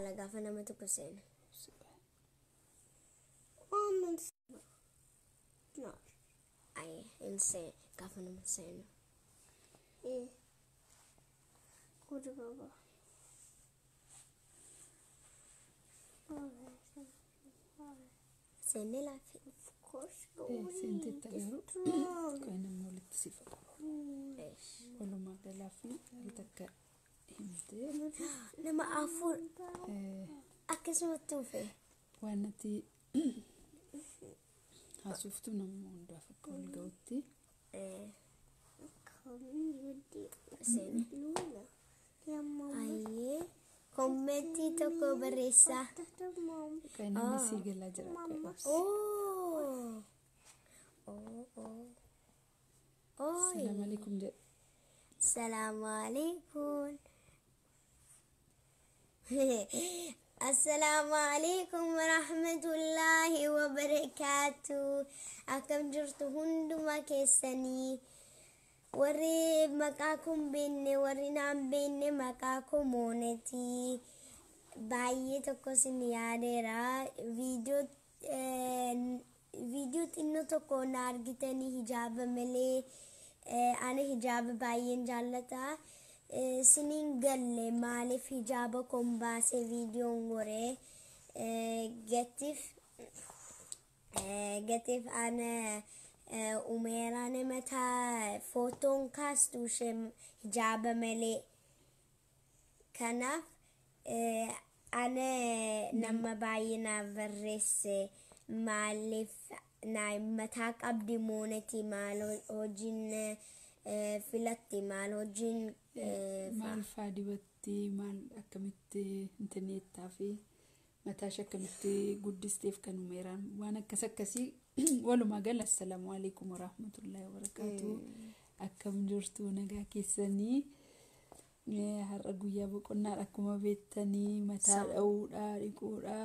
Kafala gaafa nama tokko seene. No. Ay, hin seene gaafa nama seenu. Gode baba. Seenne laafi. Of course, Seenteetta garuu qo'ee namni walitti si faqa. Walumaa galaa fi takka himtee Nama 4 akkasumatti dhufe. Waan ati haasoftu nama hundaaf akka wal ga'utti. Seene. Ayyee. Kommentii tokko barreessaa. Qo'ee namni sii galaa jira qo'ee obsi. Oh. Oh, oh. Oh. Salaam alaikum jedhe. Salaamu alaikum. Assalaamu alaikum warahmatullaahi wabarakaatu. Akkam jirtu hunduma keessanii? Warri maqaa kun beekne, warri naan beekne, maqaa koo Moonetii. Baay'ee tokko isin yaadeera. Viidiyoo xinnoo tokko na argitanii hijaaba malee, ani hijaaba baay'een jaallata. Isiniin galle maaliif hijaaba koon baasee viidiyoon goree gatiif ana umeeraan mataa footoon kaastu ishee hijaaba malee. Kanaaf ana nama baay'ee naaf barreesse, maaliif naa mataa qabdi Moonetii, maal hojiin filatti, maal hojiin Maal faa dibatti, maal akkamitti intineettaa fi mataa ishee akkamitti guddisteef kan umeeraan waan akkas akkasii. Walumaa gala assalaamu alaikum warahmatullaahi wabarakaatu. Akkam jirtu, nagaa keessanii? Har'a guyyaa boqonnaadha, akkuma beektanii mataa dha'uudha, dhiquudha,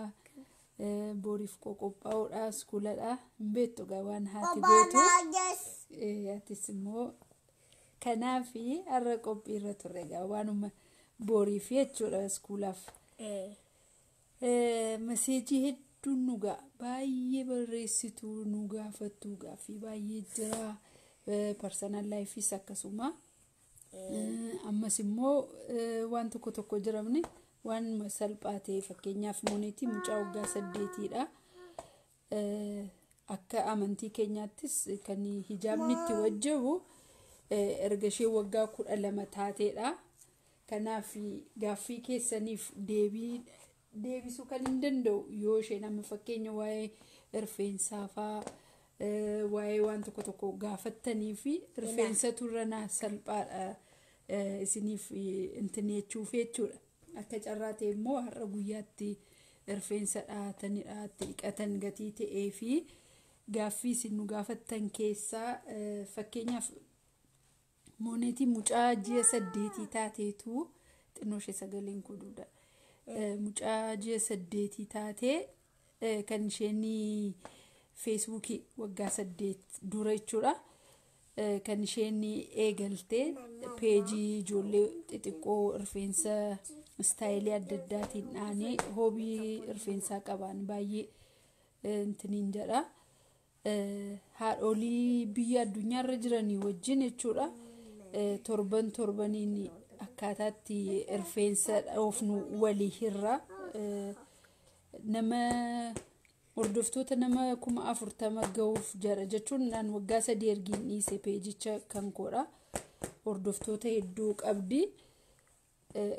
boriif qophaa'uudha, iskuuladha. Hin beektu egaa waan haati gootu. Atis immoo kanaafi har'a qophii irra turre egaa waanuma boriif jechuudha, iskuulaaf. Maseejii hedduun nu ga'a, baay'ee barreessitu, nu gaafattu, gaaffii baay'ee jira. Personal lifeis akkasuma. Ammas immoo waan tokko tokko jiramne waan salphaa ta'e, fakkeenyaaf Moonetii mucaa waggaa 8dha. Akka amantii keenyaattis kan hijaabni itti wajjabu erga ishee waggaa 12 taateedha. Kanaaf gaaffii keessaniif deebii deebisuu kan hin danda'u yoo isheen amma fakkeenya waa'ee rifeensaa faa, waa'ee waan tokko tokko gaafattanii fi rifeensatu irra naa salphaadha isiniif intineechuuf jechuudha. Akka carraa ta'e immoo har'a guyyaatti rifeensa dhahatanidha, itti dhiqatan gatii ta'ee fi gaaffii isin nu gaafattan keessaa, fakkeenyaaf Moonetii mucaa ji'a 8 taateetu, xinnoo ishee sagaleen kuduudha. Mucaa ji'a 8 taatee kan isheen Feesbuukii waggaa 8 dura jechuudha. Kan isheen eegaltee peejii ijoollee xixiqqoo rifeensa istaayilii adda addaatiin dhaanii hobby rifeensaa qaban baay'ee intiniin jedha. Haadholii biyya addunyaarra jiranii wajjin jechuudha. Torban torbaniin akkaataatti rifeensa dhoofnu walii hirra. Nama hordoftoota nama 40,000 gahuuf jira jechuun naan waggaa 3 ergiin dhiise peejicha kan koodha. Hordoftoota hedduu qabdi.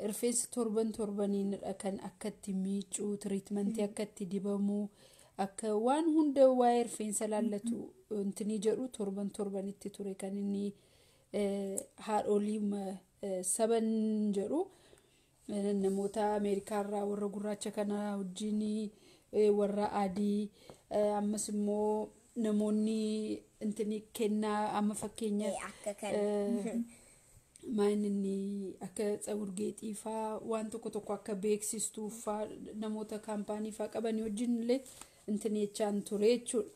Rifeensa torban torbaniinidha kan akka itti miicuu, treatmentii akka itti dibamuu, akka waan hunda waa'ee rifeensa laallatu intinii jedhu torban torbanitti ture kan inni haadholii saban jedhu namoota Ameerikaarraa warra gurraacha kana wajjin, warra adii, ammas immoo namoonni intinii kennaa amma fakkeenya Akka kana. Maan inni akka tsawur geexii faa waan tokko tokko akka beeksistuu faa namoota kaampaanii faa qabanii wajjin illee intineechaan ture jechuudha.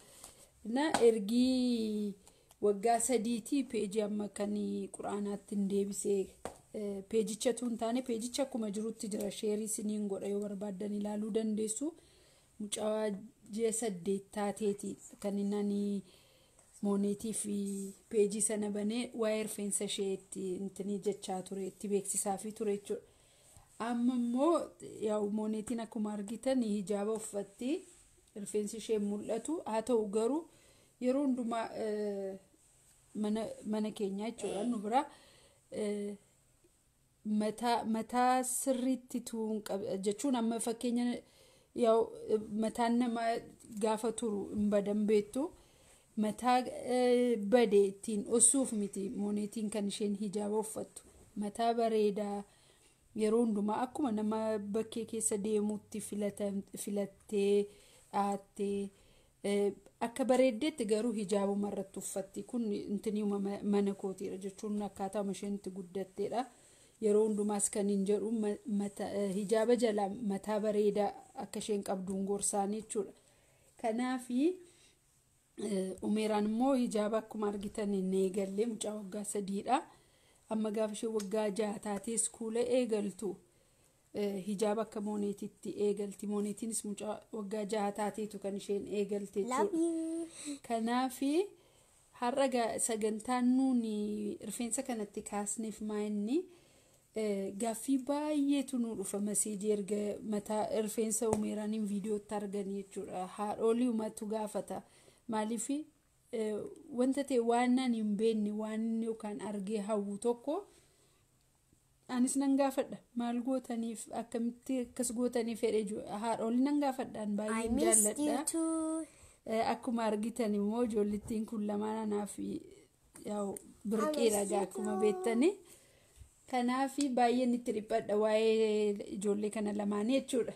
Na ergii waggaa 3tii peejii amma kan quraanaatti hin deebisee. Peejichatu hin taane, peejicha akkuma jirutti jira. Share isiniin godha, yoo barbaaddan ilaaluu dandeessu. Mucaa ji'a 8 taateeti kan inni mooneetii fi peejii sana banee waa'ee rifeensa ishee itti intinii jechaa ture, itti beeksisaafii ture jechuudha. Amma immoo yaa'u mooneetiin akkuma argitan hijaaba uffatti, rifeensi ishee mul'atu. Haa ta'u garuu yeroo hundumaa mana keenya jechuudha nu bira mataa sirriitti tuun jechuun, amma fakkeenya yaa'u mataan namaa gaafa turu hin badan beektu. Mataa bade ittiin dhoksuuf miti mooneetiin kan isheen hijaaba uffattu. Mataa bareedaa yeroo hundumaa akkuma nama bakkee keessa deemuutti filattee dhaattee akka bareeddeetti garuu hijaabuma irratti uffatti. Kun intiniuma mana kootiidha jechuun akkaataa isheen itti guddatteedha. Yeroo hundumaas kan hin jedhu hijaaba jalaa mataa bareedaa akka isheen qabduun gorsaanii jechuudha. Kanaafi Umeeraan immoo hijaaba akkuma argitan hin eegalle, mucaa waggaa 3dha. Amma gaafa isheen waggaa 6 taatee iskuula eegaltu hijaaba akka mooneetitti eegalti. Mooneetiinis mucaa waggaa 6 taateetu kan isheen eegalte jechuudha. Kanaafi har'a sagantaan nuuni rifeensa kanatti kaasneef maa inni gaaffii baay'eetu nu dhufa, message erga mataa rifeensa Umeeraaniin viidiyootti arganii jechuudha. Haadholii uummatu gaafata. Maaliif wanta ta'e waan ani hin beekne waan yookaan argee hawwu tokko anis nan gaafadha. Maal gootaniif, akkamitti akkas gootaniif fedhe haadholii nan gaafadhaan baay'een jaalladha. Akkuma argitan immoo ijoollittiin kun lamaan anaaf birqiidha akkuma beektani. Kanaaf baay'een itti dhiphadha waa'ee ijoollee kana lamaanii jechuudha.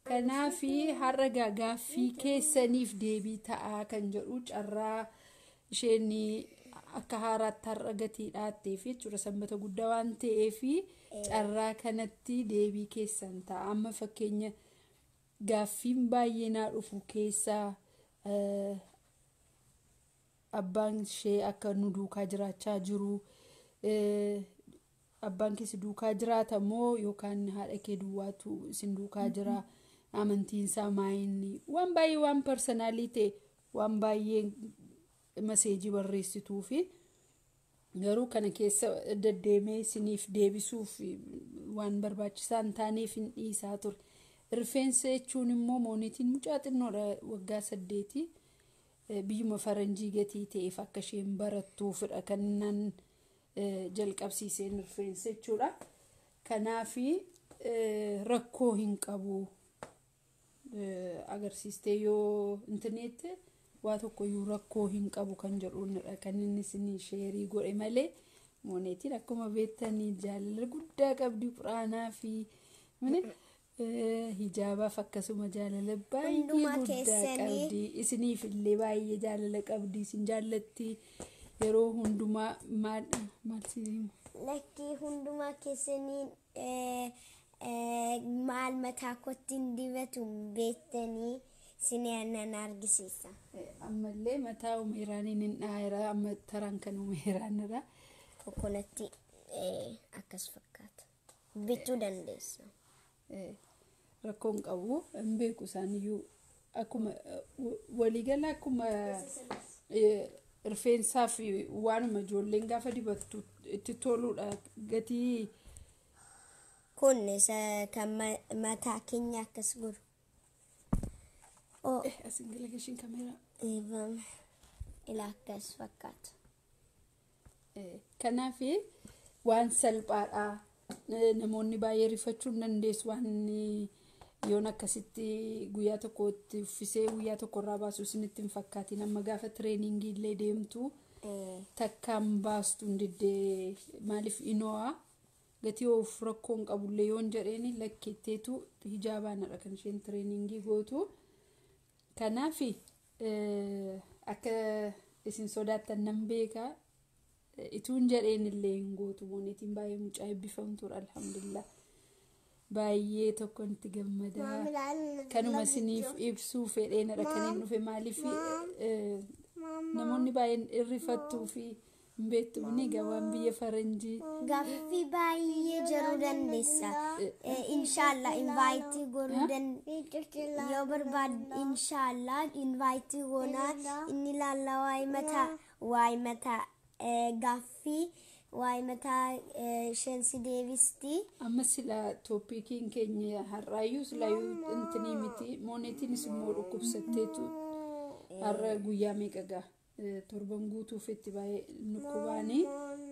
Kanaaf har'a gaaffii keessaniif deebii ta'aa kan jedhu carraa isheen akka haaraatti har'a gatii dhaatteef jechuudha, sanbata guddaa waan ta'eef carraa kanatti deebii keessan ta'a. Amma fakkeenya gaaffiin baay'ee naa dhufu keessaa abbaan ishee akka nu duukaa jiraachaa jiru, abbaan keessa duukaa jiraata moo yookaan haadha kee duwwaatu isin duukaa jira, amantiin isaa maayinni, waan baay'ee waan personal ta'e waan baay'ee message barreessituu fi garuu kana keessa deddeemee isiniif deebisuuf waan barbaachisaa hin taaneef hin dhiisaa ture. Rifeensa jechuun immoo moonitiin mucaa xinnoodha, waggaa 8, biyyuma faranjii gatii ta'eef akka isheen barattuufidha kan nan jalqabsiiseen rifeensa jechuudha. Kanaafi rakkoo hin qabu, agarsiistee yoo intineette waa tokkoyyuu rakkoo hin qabu kan jedhuunidha kan inni isinii share godhe malee. Moonetiin akkuma beektanii jaalala guddaa qabdi quraanaa fi hijaabaaf, akkasuma jaalala baay'ee guddaa qabdi. Isiniif illee baay'ee jaalala qabdi, isin jaallatti yeroo hundumaa. Maal maal siin? Lakkii, hundumaa keessanii maal mataa kootti hin dibatu beektanii isin nan argisiisa. Ammallee mataa Umeeraaniin hin dhaayira, amma taraan kan Umeeraanidha. Coconut akkas fakkaata. Bituu dandeessa. Rakkoon qabu hin beeku isaaniyyuu, akkuma waliigala akkuma rifeensaa fi waanuma ijoolleen gaafa dibattu itti toludha gatii. Kun isa kan mataa keenya akkas godhu. Asin galagashiin kaameeraa. Eebama. Ilaa, akkas fakkaata. Kanaaf waan salphaadha. Namoonni baay'ee rifachuu hin dandeessu waan yoon akkasitti guyyaa tokkotti uffisee guyyaa tokko irraa baasu isinitti hin fakkaatin. Amma gaafa training illee deemtu takkaan baastu hin diddee, maaliif inoo'aa gatii of rakkoo hin qabullee yoon jedheeni lakkeetteetu hijaabaanidha kan isheen training gootu. Kanaaf akka isin sodaattan nan beekaa. Ituun jedheen illee hin gootu. Moonetiin baay'ee mucaa eebbifamtuudha, alhamdulillah. Baay'ee tokko itti gammadaa. Kanuma isiniif ibsuu fedheenidha kan hin dhufe, maaliif namoonni baay'een irrifattuu fi Hin beektu ni gabaan biyya faranjii. Gaaffii baay'ee jiruu dandeessa. Inshallah invite godhuu dandeessa. Yoo barbaad inshallah invite goonaa inni ilaalla waa'ee mataa gaaffii waa'ee mataa isheen si deebisti. Amma sila tooppikiin keenya har'aayyuu silaayyuu intinii miti mooneetiinis immoo dhukkubsatteetu har'a guyyaa meeqa ga'a torban guutuuf itti baay'ee nukkubaanii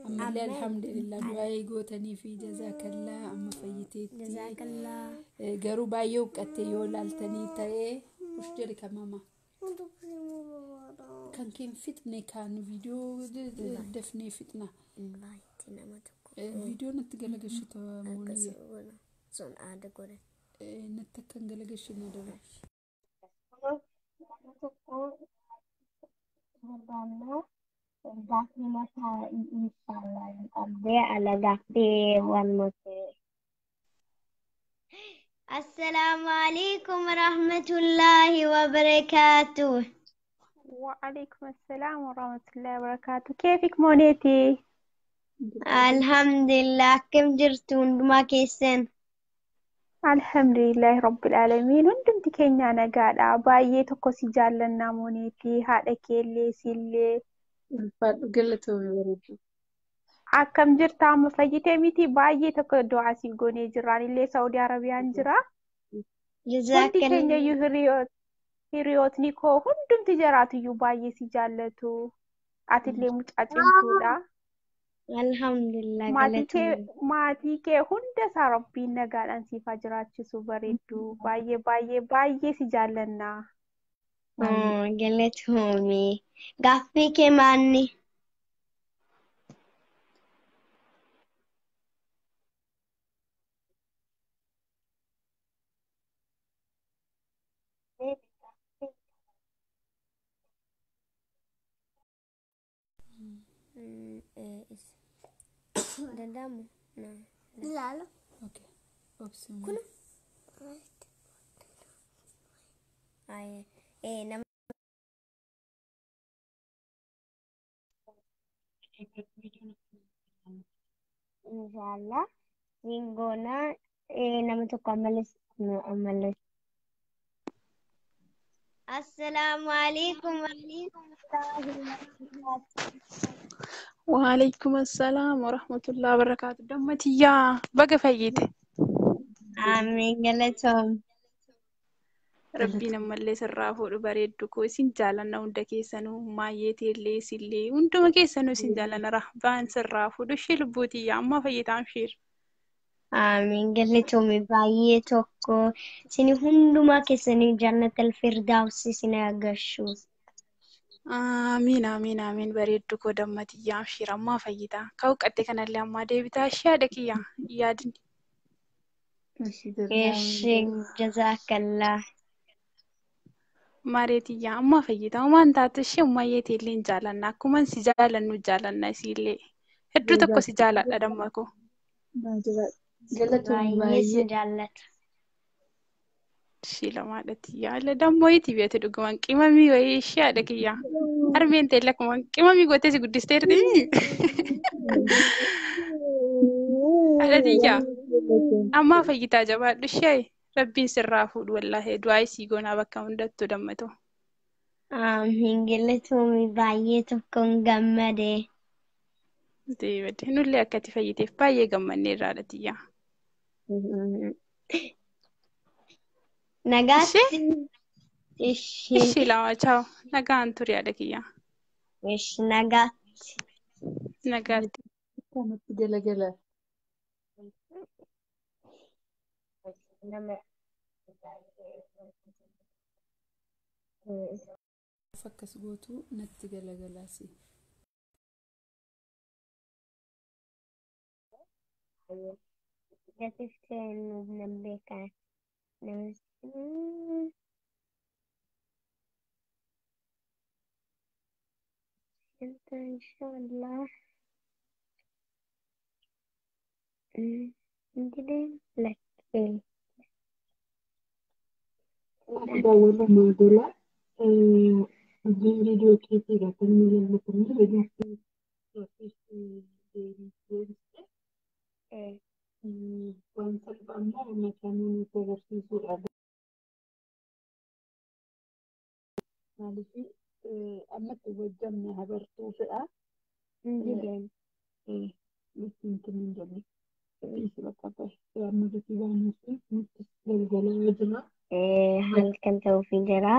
ammallee alhamdulillah du'aa'ee gootanii fi jazaakallaa amma fayyiteetti. Jazaakallaa. Garuu baay'ee huqqattee yoo ilaaltanii ta'ee ush jedhi kamama. Kan keen fixne kan viidiyoo dafnee fixna. Invite nama tokko. Viidiyoo natti galagalchita Akkas mooniyye. goona. Sun aada godhan. Natti akka hin galagalchine dara. Nama tokko barbaannaa. Gaaffii mataa inshallah hin qabdee ala gaaffii waan nuti. Assalaamu alaikum warahmatullaahi wabarakaatuh. وعليكم السلام ورحمة الله وبركاته. كيفك مونيتي؟ Alhamdulillah akkam jirtu hundumaa keessan. الحمد لله رب العالمين. Hundumti keenya nagaadha. Baay'ee tokko si jaallannaa Mooneetii, haadha keellee sillee. Ulfaadhu galatoomii bareedu. Akkam jirta amma fayyitee miti? Baay'ee tokko du'aa siif goonee jirra. Anillee Saudi Arabiyaan jira. Hundi Jazaakallaa. keenya iyyuu hiriyootni koo hundumti jiraatu iyyuu baay'ee si jaallatu. Atillee mucaa cimtuudha. Alhamdulillah Maatii kee galatoomii. maatii kee hunda isaa Rabbiin nagaadhaan siif haa jiraachisu bareeddu. Baay'ee baay'ee baay'ee si jaallannaa. Galatoomii. Gaaffii kee maanni? Danda'amu? Ilaala. Okay. Obsi Kun nama inshallah siin goonaa nama tokko ammallee ammallee. Assalaamu alaikum warahmatullaahi wabarakaatuh. وعليكم السلام ورحمة الله وبركاته. Dammatiyyaa baga fayyite. Amiin galatoom. Rabbiin ammallee sirraa fuudhu bareeddu koo isin jaalanna hunda keessanuu maayyeeteellee isillee hunduma keessanuu isin jaalanna rahbaan sirraa fuudhu ishee lubbuutiyyaa amma fayyitaan isheer. Amiin galatoomi baay'ee tokko isin hundumaa keessanii jannatal firdaus isin agarsiisu. Amiin amiin amiin bareeddu koo dammatiyyaa isheer ammaa fayyitaa. Ka'u qatte kanallee ammaa deebitaa ishee haadha kiyyaa yaadni. Eshi jazakallah. Mareetiyyaa ammaa fayyitaa waan taate ishee ammayyeeteellee hin jaalanna akkuma si jaalannu jaalanna isiillee. Hedduu tokko si jaaladha damma koo. Galatoomii Baay'ee sin baay'ee. jaallata. Ishee lamaadha tiyyaa. Ila dammoo itti beekte dhugumaan qimamii wayii ishee haadha kiyyaa. Harmeen ta'e lakkumaan qimamii gootee si guddisteerti. Haadha tiyyaa. Ammaa fayyitaa jabaadhu ishee. Rabbiin sirraa fuudhu wallaahi du'aa isii goonaa bakka hundattuu dammatoo. Amiin galatoomi baay'ee tokkoon gammade. Deebadde nullee akka ati fayyiteef baay'ee gammanneerra haadha tiyyaa. Ishee Nagaatti. Ishi ishee lama chaaw nagaan ture haadha kiyyaa. ishi nagaatti. Nagaatti. Akkanatti galagala. Nama Akkas gootu natti galagalaasi. Gatiftee nan beekaa. Inshallah. Didin lakkee. Daawwata maagola. Hojiin viidiyoo keetiidha kan inni jallatanii gaaffii Gaaffiif deebiste. Waan salphaa immoo mataa nuti agarsiisuudha. Maaliif ammatti wajjamne habartuufidha. Hin Ittiin hin jenne. Dhiisi bakka bahe amma gatii baanuuf nutti galgalaa jira. Halkan ta'uufii jira.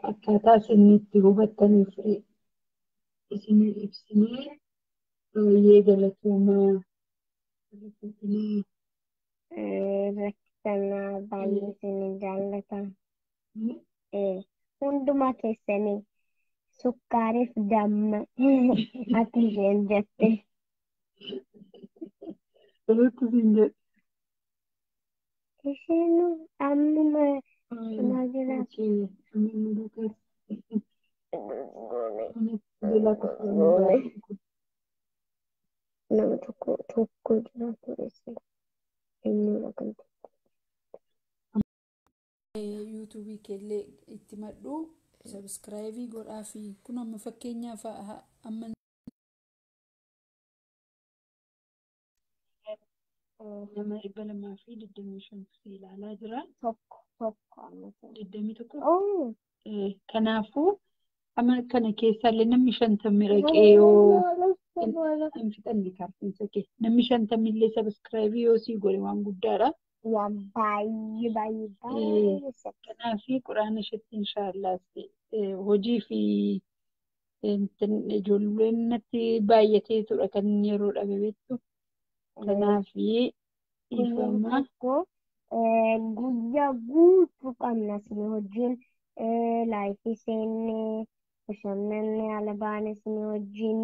Akkaataa isin itti hubattaniif isin ibsinee baay'ee galatoomaa. Rakkisanaa baay'ee isin jaallata. Hundumaa keessanii sukkaariif damma akka isheen jette. Irratti siin jedhe. Isheen ammuma kanaa jira. Nama tokko tokko jira ture sila. Eenyudha kan tokko? Yuutuubii keellee itti madhu sabiskiraayibii godhaa fi kun amma fakkeenyaaf amma nama 225 si ilaalaa jira. Tokko tokko amma ta'e. 21. Kanaafuu amma kana keessaallee namni 50 dhaqee yoo hin fixanne kaartiinsa kee namni 50 illee sabiskiraayibii yoo sii godhe waan guddaadha. Waan baay'ee baay'ee baay'ee. Kanaaf quraana isheetti inshaallah hojii fi ijoolleen natti baay'ateetudha kan yeroo dhabe beektu. Kanaaf dhiifama. Guyyaa guutuu qabna isin wajjin laayifii seennee bashannanne ala baane isin wajjin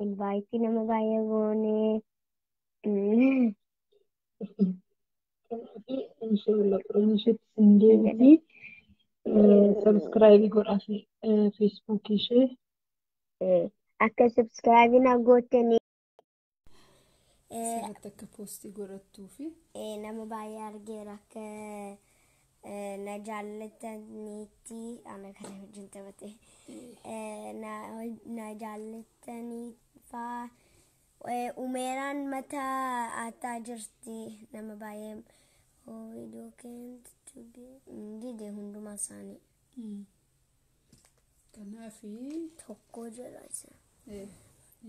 invaayitii nama baay'ee goone. Kanaaf inshaallah quraana isheetti sin deebiti. Sabiskiraayibii godhaa feesbuukii ishee. Akka sabiskiraayibii na gootanii. Sirriitti akka poostii godhattuu fi. Nama baay'ee argeera akka na jaallataniitti ana kana wajjin taphate. Na jaallatanii faa umeeraan mataa aataa jirti nama baay'ee viidiyoo dide hundumaa isaanii. Kanaaf tokko jira isa.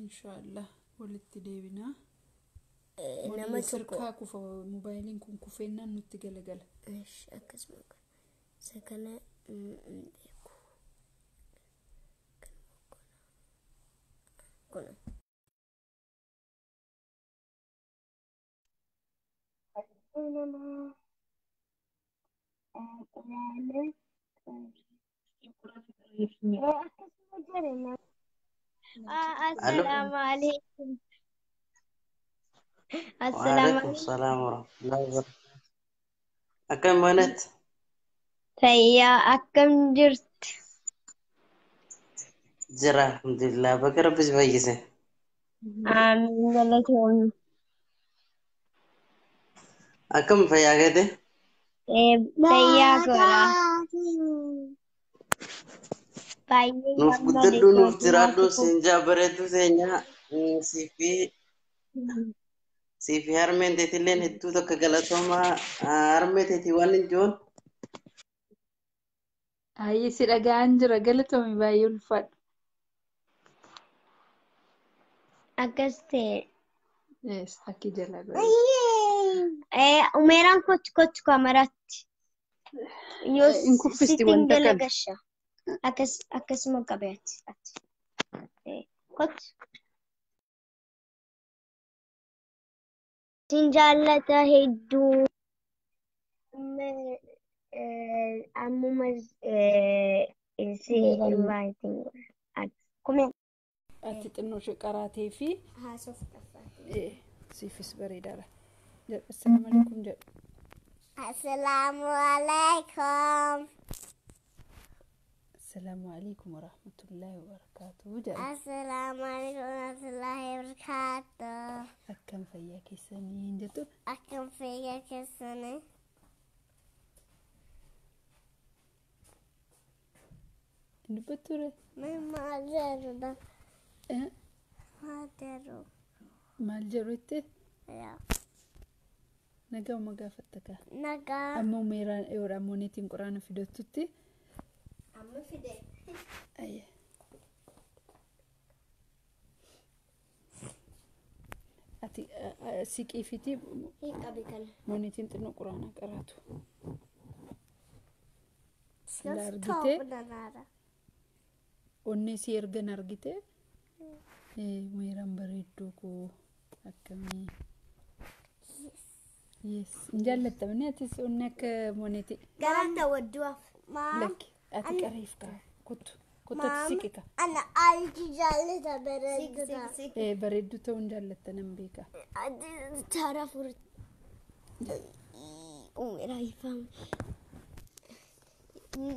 Inshaallah walitti deebinaa. Nama tokko. Sirkaa kufa moobaayiliin kun kufeennaan nutti galagala. Akkasuma isa kana hin beeku. Kun. Nama akkasuma jira. Assalaamu alaikum. وعليكم السلام ورحمة الله وبركاته. أكم بنت؟ Fayyaa akkam jirti? جرى الحمد لله بك ربي كويسة. Amiin galatoomii. أكم فيا كده؟ Fayyaa godha. Baay'ee نوف gammade قدروا نوف kootu جرادو سنجا بريدو سنجا سيفي سيفي هرمين تيتلين هدو تك غلطوما هرمين تيتي وان جون. Baay'ee si dhaga'aan jira galatoomii baay'ee ulfaadha. Akkas ta'e. Akki jala godhe. Umeeraan kottu kottu kaameraatti. Yoo Hin kuffisti sittiin wanta kana. galagasha. Akkasuma qabeeti. Kottu. Sin jaallata hedduu. Ammuma si invaayitiin godha. Ati xinnoo ishee qaraatee fi Haasoof dhaffaate. siifis bareedaadha. Jedhu assalaamu alaikum jedhu. Assalaamu alaikum. Assalaamu alaikum warahmatullaahi wabarakaatuh jedhu. Assalaamu alaikum warahmatullahi wabarakatuh. Akkam fayyaa keessanii hin jettu. Akkam fayyaa keessanii? Hin dubbattu ree? Maal jedhudha? Maal jedhu? Maal jedhu itti? Yaa. Nagaa uma gaafatta kaa. Nagaa. Amma Umeeraan yeroo Mooniitiin quraana fidattutti. Amma fide. Ayya. Ati siqiifiti Hin qabi kana. Mooniitiin xinnoo quraana qaraatu. Sila Just argitee top nanaara. onnee si ergan argite Umeeraan bareedduu koo akkamii. Yes. Hin jaallattamne atis onnee akka Mooniitii. Garaata waddu'aaf. Maam. Lakki ati qareef kaa kottu kottu ati Maam. siqi kaa. Ana alji jaallata Siq bareeddudha. siq siq. Bareedduu ta'uu hin jaallatta nan beeka. Taara fur. Umeera ifam.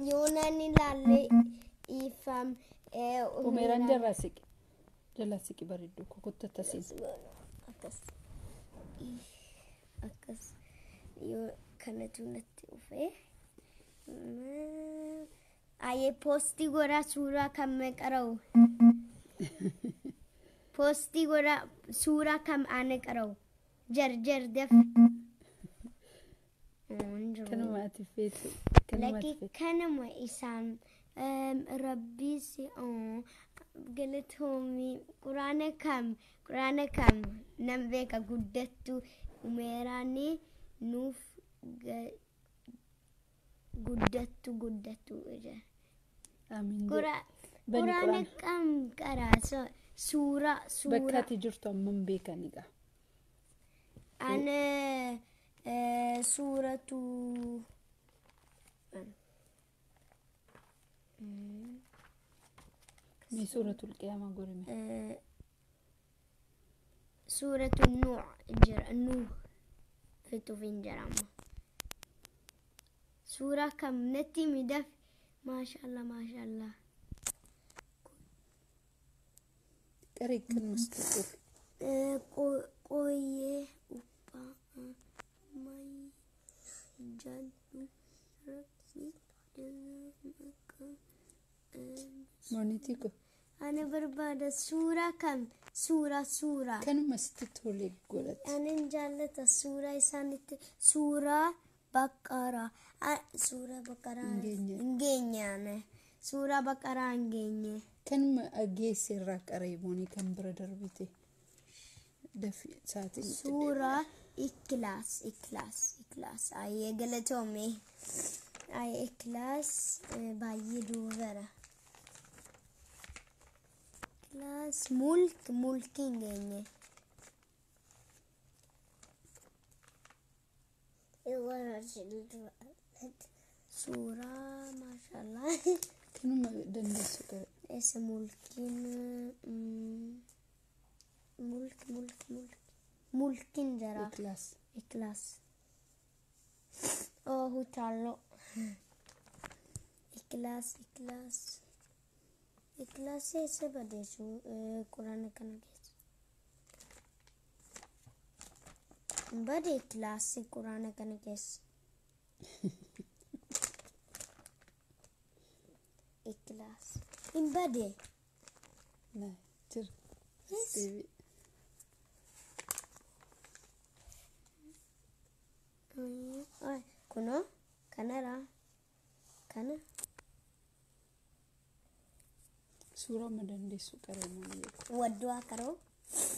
Yoo naan ilaalle ifam. Umeeraan jalaa siqi. Jalaa siqi bareedduu koo kottu akkasiin. Akkas. Akkas. Yoo kanatu natti dhufe. Ayyee poostii godhaa suuraa kam qara'u. Poostii godhaa suuraa kam ana qara'u. Jar jar daf. Kanuma ati feetu. Kanuma ati Lakki feetu. kanuma isaan rabbiis galatoomii quraana kam nan beeka guddattu Umeeraani nuuf guddattu guddattu jedha. Amiin jedhe. Bani Quraana quraana. kam qaraa suuraa Bakka suuraa ati jirtu amma hin beekani gaa. Ana suuratu Mee suuratul qiyaamaa gorime. Suuratu Nuux jira Nuux fixuuf hin jedhama. Suuraa kam natti midaf maashaallah maashaallah. Qaree kan mustaqil. Qoyyee uppaa may jallu rabbi maqaa Moonitii ko. Ani barbaada suuraa kam suuraa suuraa. Kanuma sitti tole godhate. Anin jaallata suuraa isaanitti suuraa baqaraa suuraa baqaraa Hin geenye. hin geenye suuraa baqaraa hin geenye. Kanuma geesse irraa qaree moonii kan bira darbite. Dafii sa'aatiin itti Suuraa ikilaas ikilaas ikilaas ayyee galatoome ayyee ikilaas baay'ee duubara. Ikilaas mulk mulki hin geenye. Suuraa maashaallah. Kanuma dandeessu qaree. Eessa mulkiin mulk mulk mulk mulkiin jira. Ikilaas. Ikilaas. Oh utaallo. Ikilaas ikilaas. Ikilaas eessa badeessu quraana kana keessa? Bade ikilaasii quraana kana keessa. Ikilaas. Hin bade. Naa jira. Deebi. Kunoo kanarra kana Suuraa ma dandeessu qaree moonii jedhu. wadduu qaroo.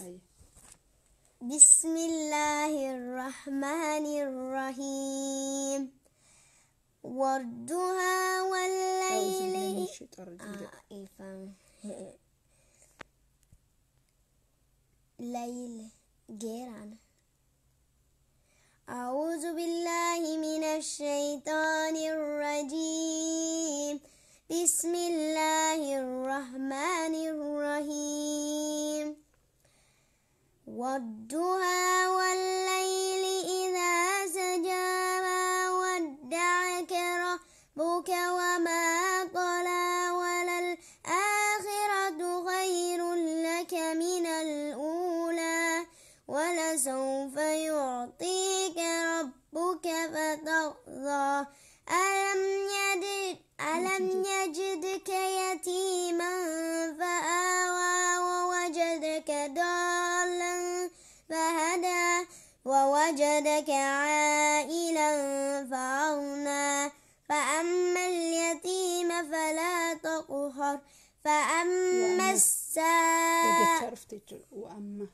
Ayyee. بسم الله الرحمن الرحيم والضحى أعوذ والليل بالله من الشيطان الرجيم jedhu. آه إيه ليل جيران أعوذ بالله من الشيطان الرجيم بسم الله الرحمن الرحيم والضحى والليل إذا سجى ما ودعك ربك وما قلى وللآخرة خير لك من الأولى ولسوف يعطيك ربك فترضى ألم يجدك يتيما فآوى ووجدك فأما Wa'amma السائل dagachaa dhufte jechuudha. Wa'amma.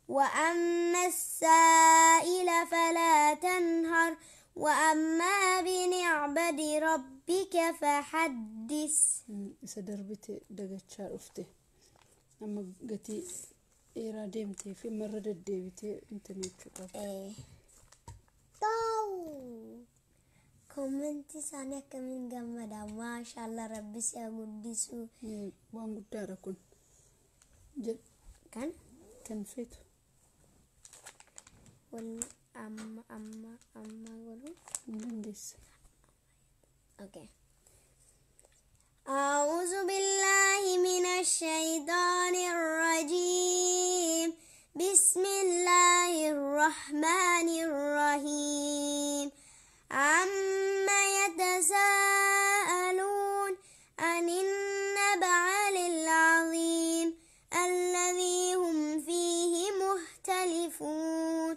وأما السائل فلا تنهر وأما بنعمة ربك فحدث. Isa darbite dagachaa dhufte. Amma gatii dheeraa deemtee fi marra deddeebitee intin jechuu qabda. Commentii isaanii akkamiin gammada, maashaallah, rabbi si haa guddisu. Waan guddaadha kun. Jedh kan kan feetu. Wanni amma amma amma godhu Hin dandeessa. Okay. أعوذ بالله من الشيطان الرجيم. بسم الله الرحمن الرحيم. عم يتساءلون عن النبأ العظيم الذي هم فيه مختلفون.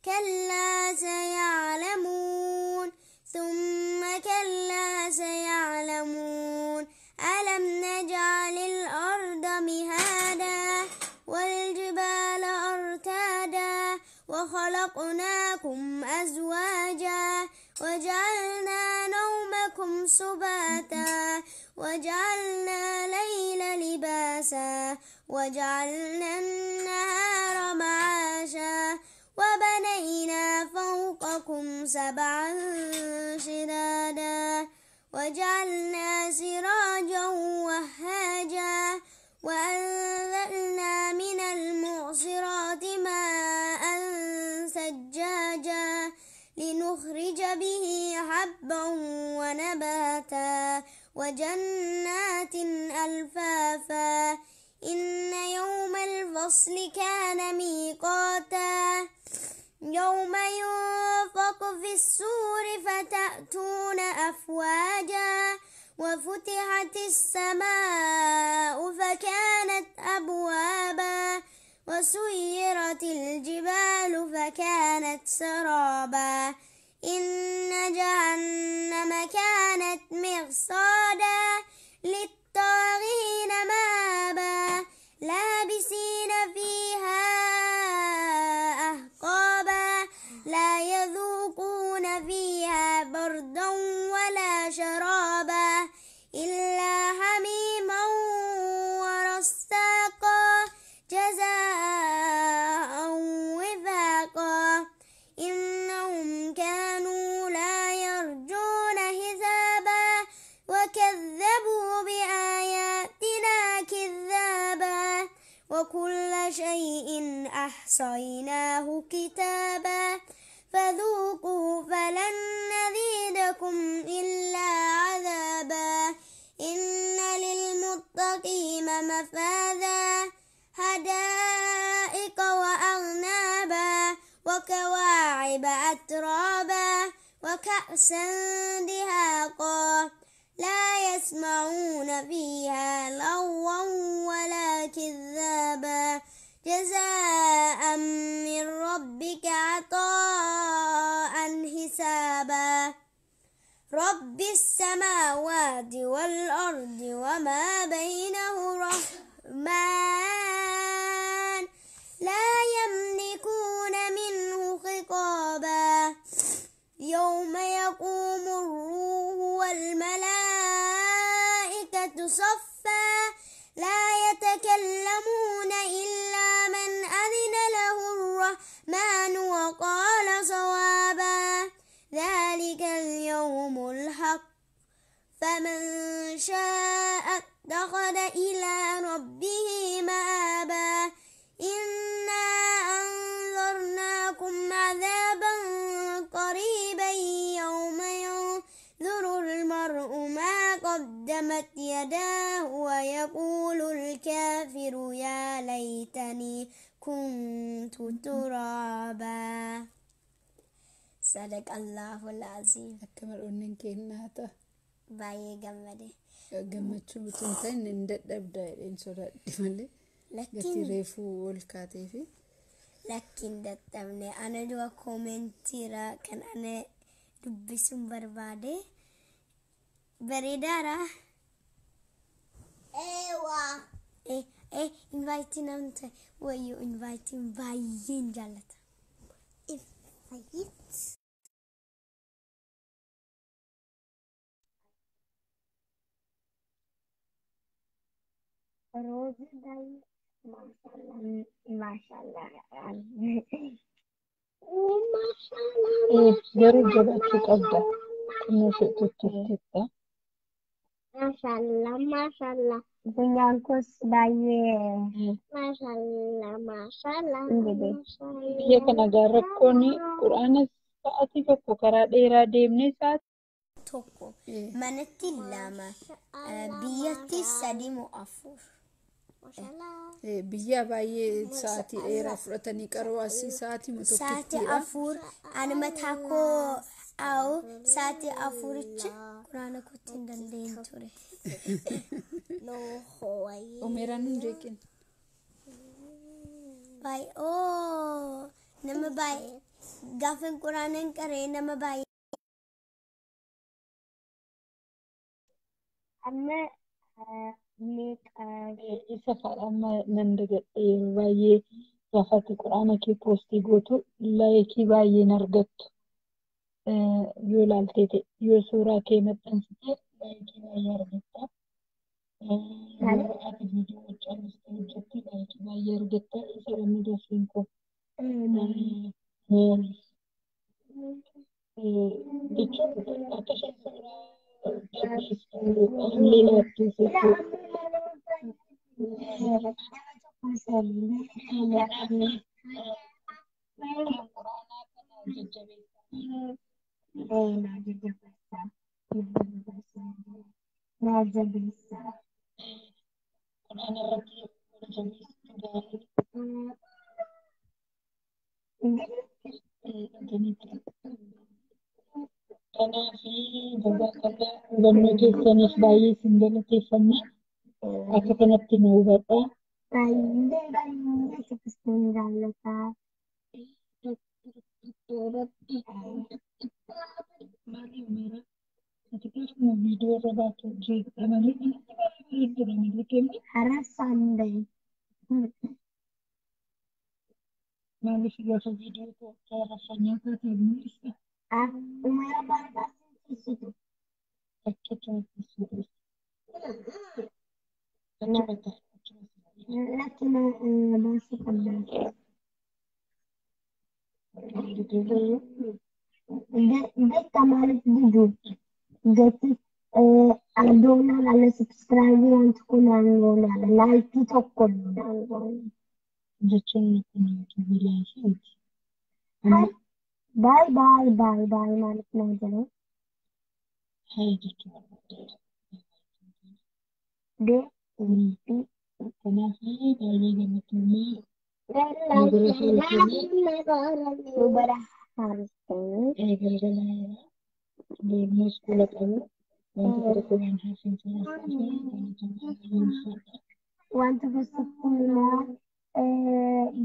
كلا سيعلمون ثم كلا سيعلمون. ألم نجعل الأرض مهادا والجبال أرتادا وخلقناكم أزواجا وجعلنا نومكم سباتا وجعلنا الليل لباسا وجعلنا النهار معاشا وبنينا فوقكم سبعا شدادا وجعلنا سراجا وهاجا وأنزلنا من المعصرات ماء ثجاجا لنخرج به حبا ونباتا وجنات ألفافا. إن يوم الفصل كان ميقاتا يوم ينفق في السور فتأتون أفواجا وفتحت السماء فكانت أبوابا وسيرت الجبال فكانت سرابا. إن جهنم كانت مرصادا للطاغين مآبا لابسين فيها أحقابا لا يذوقون فيها بردا ولا شرابا إلا حميما ورساقا جزاء وفاقا. إنهم كانوا لا يرجون حسابا وكذبوا بآياتنا كذابا وكل شيء أحصيناه كتابا. فذوقوا فلن نزيدكم إلا عذابا. إن للمتقين مفازا حدائق وأعنابا وكواعب أترابا وكأسا دهاقا لا يسمعون فيها لغوا ولا كذابا جزاء من ربك عطاء حسابا. رب السماوات والأرض وما بينهما الرحمن لا يملكون منه خطابا. يوم يقوم الروح والملائكة صفا لا يتكلمون إلا من أذن له الرحمن وقال صوابا. ذلك اليوم الحق فمن شاء اتخذ إلى ربه مآبا. إنا أنذرناكم عذابا قريبا يوم ينظر المرء ما قدمت يداه ويقول الكافر يا ليتني كنت ترابا. صدق الله العظيم. Akka mar'oonni kennaa ta'a. Baay'ee gammade. Gammachuu utuu hin ta'in hin dadhabda jedheen sodaadhe malee. Gatii Lakkiin reefuu ol kaatee fi lakkiin dadhabne ana dura koomentiira kan ana dubbisuun barbaade bareedaadha. Ewa. Invite namta wayyo invite baay'een jaallata. Invite. Roozii baay'ee maashaallah maashaallah. Garuu jabaachuu qabda. Xinnoo ishee tutturteetta. Mashallah, mashallah, Funyaan koos baay'ee mashallah, mashallah, Ingidi. Biyya kana gaa rakkoon quraana sa'aatii tokko karaa dheeraa deemnee sa'aatii tokko manatti lama biyyatti sadi moo afur. mashallah. Biyya baay'ee sa'aatii dheeraa fudhatanii qaroo asii sa'aatii Sa'aatii tokkittiidha. afur ani mataa koo awu sa'aatii afuricha quraana kootti hin dandeenye ture. No hoy. Umeeraan nun jeeqin. Baay'ee oo nama baay'ee gaafa quraana hin qaree nama baay'ee. Amma meeqa Isa faadha amma nan dagadhe yeroo baay'ee gaafa ati quraana kee poostii gootu laayikii baay'een argattu. Yoo ilaaltee ta'e yoo suuraa kee maxxansite laayikii baay'ee argatta. Yoo ati viidiyoo callistee hojjette laayikii baay'ee argatta. Isa dha gaaffiin koo. Maaliif? Jechuun akka isheen suuraa gadhiistu illee laattuuf jechuudha. Kanaaf quraanaa kana jajjabeessaa. Quraana irratti wal jabeessitu gaarii. Kanaaf jazaakallaa hubannoo keessaniif baay'ee isin galateeffanna. Akka kanatti nu hubadhaa. Baay'ee baay'ee sitti jaallata. Maali Umeera? Ati keessumaa viidiyoo irra baatu jechuudha malee kanatti baay'ee bareeddudha malee kenni. Hara Sunday. Maaliif gaafa viidiyoo tokko raffanyaa taate mul'ista? Umeera baay'ee sitti. Achi achi Achuma ta'a. Achuma ta'a. Lakki baasuu qabda. Beektaa maaliif didu? Gati adoonaan ala subscribe wanti kun aangoon ala laayikii tokko aangoon. Jechuun kun yuutuubii laayifii. Baay baay baay baay maaliif naa jedhu? Hayi jechuu barbaadde. D B Kanaaf baay'ee galatoomaa. Nu bira haala nu bira haaristee galgala deemnee iskuula qabu. Wanti tokko waan haasofnu galatoomaa ulfaadha. Wanta gosa immoo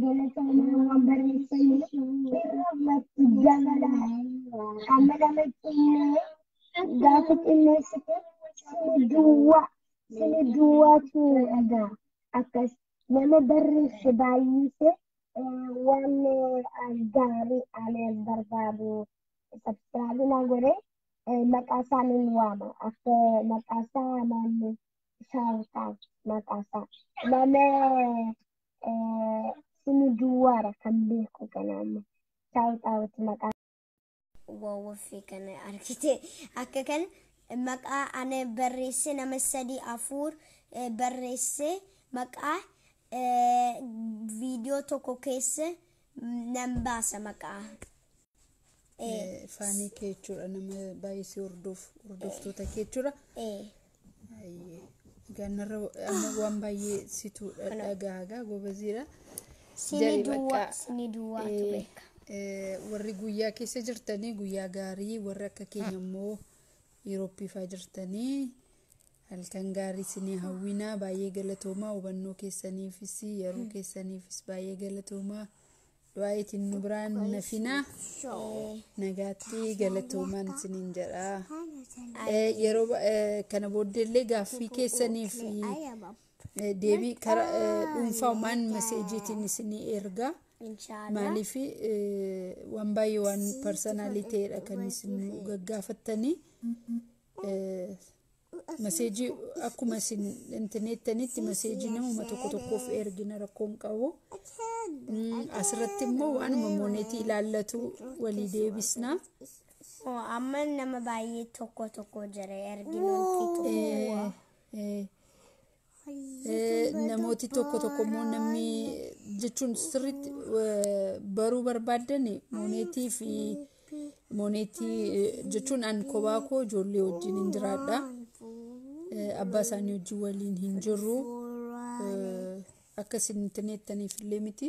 galatoomaa waan barreessanii irratti dabala hamma nama xinnee gaafa xinneessite sini duwwaa sini duwwaatu dhagaa akkas nama barreesse baay'ise waan gaarii ani barbaadu sabsiraabii naa godhe maqaa isaaniin waama akka maqaa isaa maanni shaartaa maqaa isaa nama sini duwwaadha kan beeku kana amma shaartaawati maqaa. Wawwaffee kana argite akka kan maqaa ana barreesse nama sadii afur barreesse maqaa viidiyoo tokko keessa nan baasa maqaa. Faanii kee jechuudha nama baay'ee si hordoftoota kee jechuudha. Egaa narra amma waan baay'ee situ dhagaagaa gobaziidha. Sini duwwaa sini duwwaatu beeka. Warri guyyaa keessa jirtanii guyyaa gaarii warri akka keenya immoo Yurooppii fa'aa jirtanii halkan gaarii isinii hawwinaa baay'ee galatoomaa hubannoo keessaniifis yeroo keessaniifis baay'ee galatoomaa du'aa ittiin nu biraan nafinaa nagaatti galatoomaan isiniin jedha. Yeroo kana booddeellee gaaffii keessaniif deebii karaa dhuunfaamaan maseejiitiin isinii ergaa. Inshaallah. Maaliif waan baay'ee waan parsanaalii ta'edha kan isin nu gaggaafattanii. Maseejii akkuma isin intineettanitti maseejii namuma tokko tokkoof ergina rakkoon qabu. Asirratti immoo waanuma moonetii ilaallatu walii deebisna. Oh, amma nama baay'ee tokko tokko jira erginuun fixu. Eh, eh, Namooti tokko tokko immoo namni jechuun sirriitti baruu barbaaddan moonetii fi moonetii jechuun an kophaa koo ijoollee wajjin hin jiraadha. Abbaa isaanii wajjin waliin hin jirru. Akka isin intineettaniif illee miti.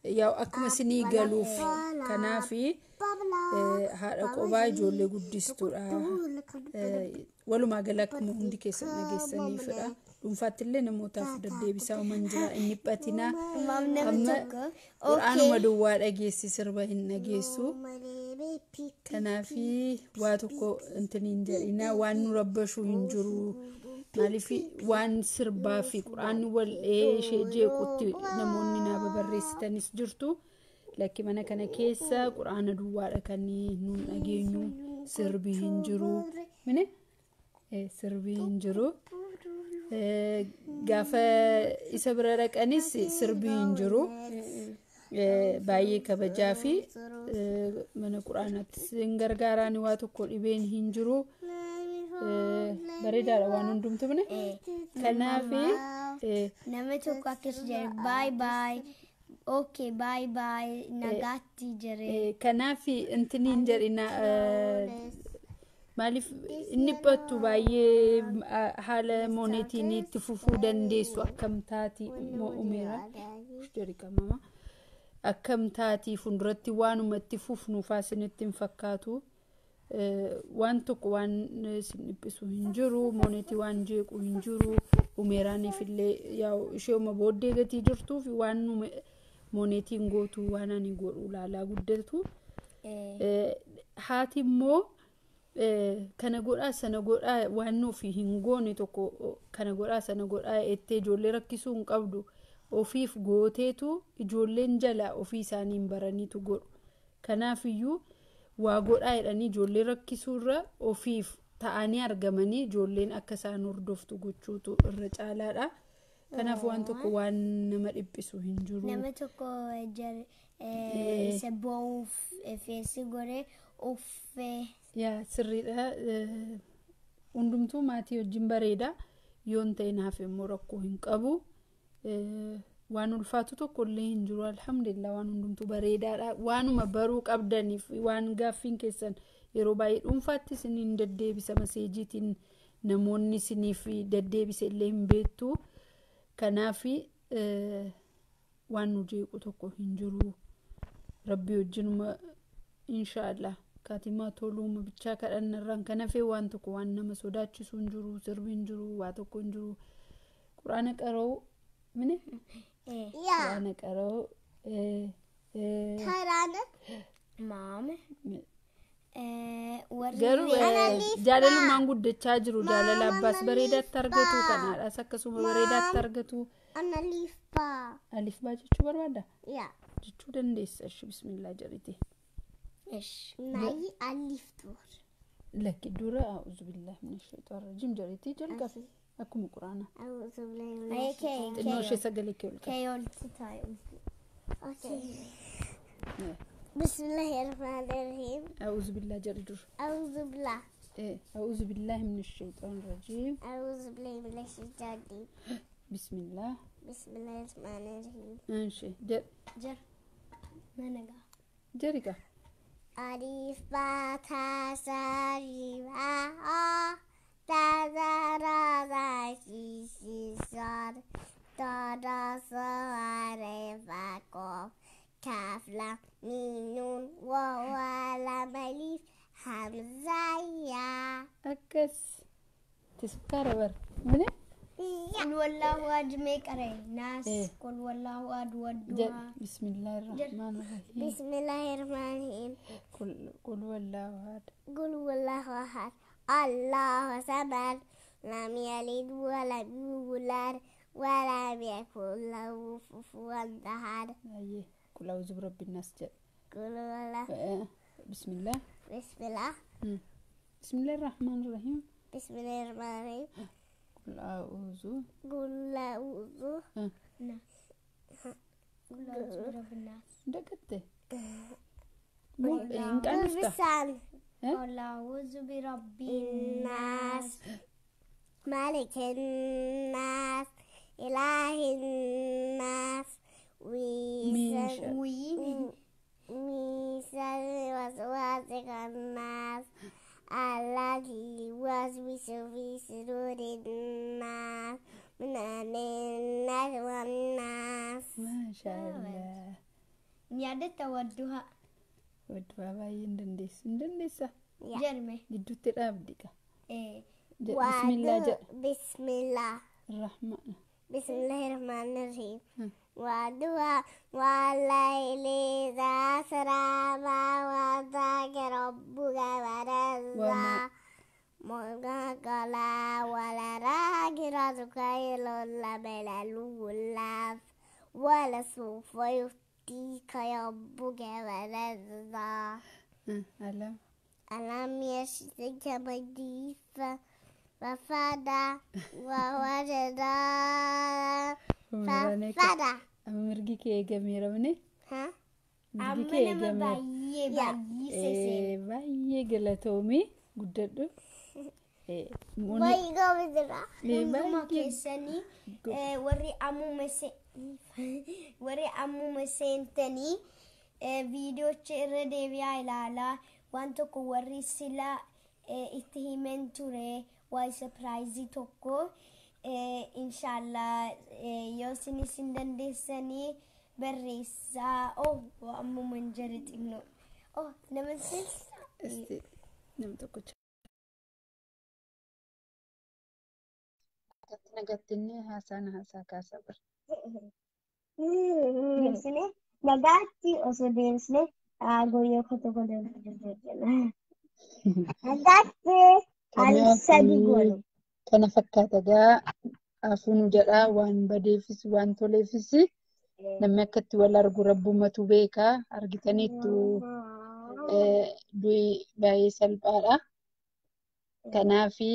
Yaa akkuma isinii galuuf kanaafi haadha qobaa ijoollee guddistuudha. Walumaa gala akkuma hundi keessan dhageessaniifidha. Dhuunfaatti illee namootaaf deddeebisaa uuman jira. Inni dhiphatinaa. Maam namni Amma tokko quraanuma okay. duwwaa dhageessi sirba hin dhageessu. Kanaafi waa tokko intiniin jedhina waan nu rabbashu hin jiru. Maaliif waan sirbaa fi quraanni wal dhahee ishee jeequtti namoonni naa babarreessitanis jirtu. Lakki mana kana keessa quraana duwwaadha kan nuun dhageenyu sirbi hin jiru. Mine? Sirbi hin jiru. Gaafa isa bira dhaqanis sirbi hin jiru. Baay'ee kabajaa fi mana quraanaattis hin gargaaraan waa tokko dhibeen hin jiru. Bareedaadha waan hundumtu mine. Kanaaf Namni tokko akkas jedhe bye bye. Okay, bye bye. Nagaatti jedhe. Kanaaf intini hin jedhina maaliif inni dhiphattu baay'ee haala moonetiin itti fufuu dandeessu akkam taati umeera. Jedhi qabama. Akkam taatii fuulduratti waanuma itti fufnuufaa isinitti hin fakkaatu. Waan tokko waan isin dhiphisu hin jiru. Moonetii waan jeequ hin jiru. Umeeraaniif illee yaa'u isheema booddee gatii jirtuuf waan moonetiin gootu waan ani godhu ilaalaa guddatu. Haati immoo kana godhaa sana godhaa waan nuuf hin goone tokko kana godhaa sana godhaa jettee ijoollee rakkisuu hin qabdu. Ofiif gooteetu ijoolleen jala ofii isaaniin baraniitu godhu. Kanaafiyyuu waa godhaa jedhanii ijoollee rakkisuurra ofiif ta'anii argamanii ijoolleen akka isaan hordoftu gochuutu irra caalaadha. Kanaaf waan tokko waan nama dhiphisu hin jiru. Nama tokko jedhe isa boo'uuf feesi godhe uffee. Yaa sirriidha. Hundumtuu maatii wajjin bareeda. Yoon ta'e naaf immoo rakkoo hin qabu. Waan ulfaatu tokko illee hin jiru. Alhamdulillah waan hundumtuu bareedaadha. Waanuma baruu qabdaniif waan gaaffiin keessan yeroo baay'ee dhuunfaatti isiniin deddeebisa maseejiitiin namoonni isiniif deddeebise illee hin beektu. Kanaaf waan nu jeequ tokko hin jiru. Rabbii wajjinuma inshaallah kaatimaa toluuma bichaa kadhannarraan kan hafee waan tokko waan nama sodaachisu hin jiru, sirbi hin jiru, waa tokko hin jiru. Quraana qara'uu mine? Quraana qara'uu Maam. Warri garuu jaalalumaan guddachaa jiru. Jaalala abbaas bareedaatti argatu, kan haadhaas akkasuma bareedaatti argatu. Alif ba. Alif baa jechuu barbaadda? Ja. Jechuu dandeessa. Ishi bismillaa jedhite. Ish. Nej, alif dur. Lakki dura a'uuzu billahi mina shayxaan rajiim jedhite jalqabe akkuma quraana. أعوذ بالله من Ee, الشيطان. kee Xinnoo ishee sagalee kee ol qabi. kee olti taa'u. Okay. بسم الله الرحمن الرحيم. A'uuzu billahi jedhi dura. أعوذ بالله. A'uuzu billahi mina shayxaan rajiim. أعوذ بالله من الشيطان الرجيم. Bismillah. بسم الله الرحمن الرحيم. Ishee jedhi Jira. Mana gaa. jedhi gaa. ألف با تا سا جيم ا آ تا تا را را سي سي صاد تا را ص ر فا قاف كاف لام ميم نون واو لام ألف همزة يا. Akkas. Itti sukkaara bara. Mine? Qul wallaahu ahad meeqa ree? Naas. Eh. Qul wallaahu ahad Jedhi. wadduhaa. Bismillahi rahmaani rahiim. بسم الله الرحمن الرحيم. Qul wallaahu ahad. قل هو الله أحد. الله صمد لم يلد ولم يولد ولم يكن له كفوا أحد. Ayyee qul a'uuzu birabbi naas jedha. قل ولا Bismillah. بسم الله. Bismillaahi rahmaan rahiim. بسم الله الرحمن الرحيم. Qul a'uuzu قل أعوذ Qul a'uuzu birabbi naas. Dagatte. Hin qaanifta. بالسان Qul a'uuzu birabbi الناس ملك الناس إله الناس Min shar. Wii. من شر وسواس الناس الذي يوسوس في صدور الناس من الناس والناس. Maashaallah. Ni yaadatta wadduha. Wadduu baay'ee hin dandeessu. Hin dandeessaa? Jarme. Gidduutti dhaabdi qa. Eh. Bismillah jedha. بسم الله. Rahmaan. بسم الله الرحمن الرحيم. والضحى والليل إذا أسرى ما ودعك ربك وما رزق ما وللآخرة خير من الأولى ولسوف يعطيك ربك وترضى. Alam. ألم يجدك يتيما فآوى ووجدك فهدى. Amma mirgi kee eegameera mine? ها. Mirgi Amma kee nama eegameera. baay'ee baay'isee seena. Baay'ee galatoomii guddadhu. Baay'ee gaariidha. Hunduma keessanii warri ammuma warri ammuma seentanii viidiyoocha irra deebi'aa ilaalaa waan tokko warri sila itti himen ture waa sapiraayizii tokko inshaallah yoo isin isin dandeessanii barreessaa oh ammuma hin jedhe xinnoo oh nama seensa. Isti nam tokkocha. Nagaatti haasaan haasaa kaasaa bara. Deebisnee nagaatti osoo deebisnee goyyoo koo tokko deebisnee nagaatti al sadi goonu. Kana fakkaata gaa hafuun jedhaa waan badeefis waan toleefis namni akkatti wal argu rabbumatu beekaa argitaniittu du'i baay'ee salphaadha. Kanaafi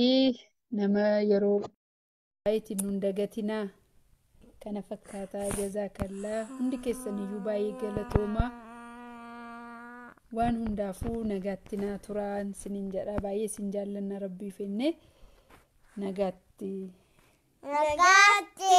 nama yeroo baay'eetiin nun dagatinaa. Kana fakkaataa jazaakallaa hundi keessaniyyuu baay'ee galatoomaa. Waan hundaafuu nagaatti naa turaan sinin jedha baay'ee sin jaallanna rabbii fenne nagaatti. Nagaatti.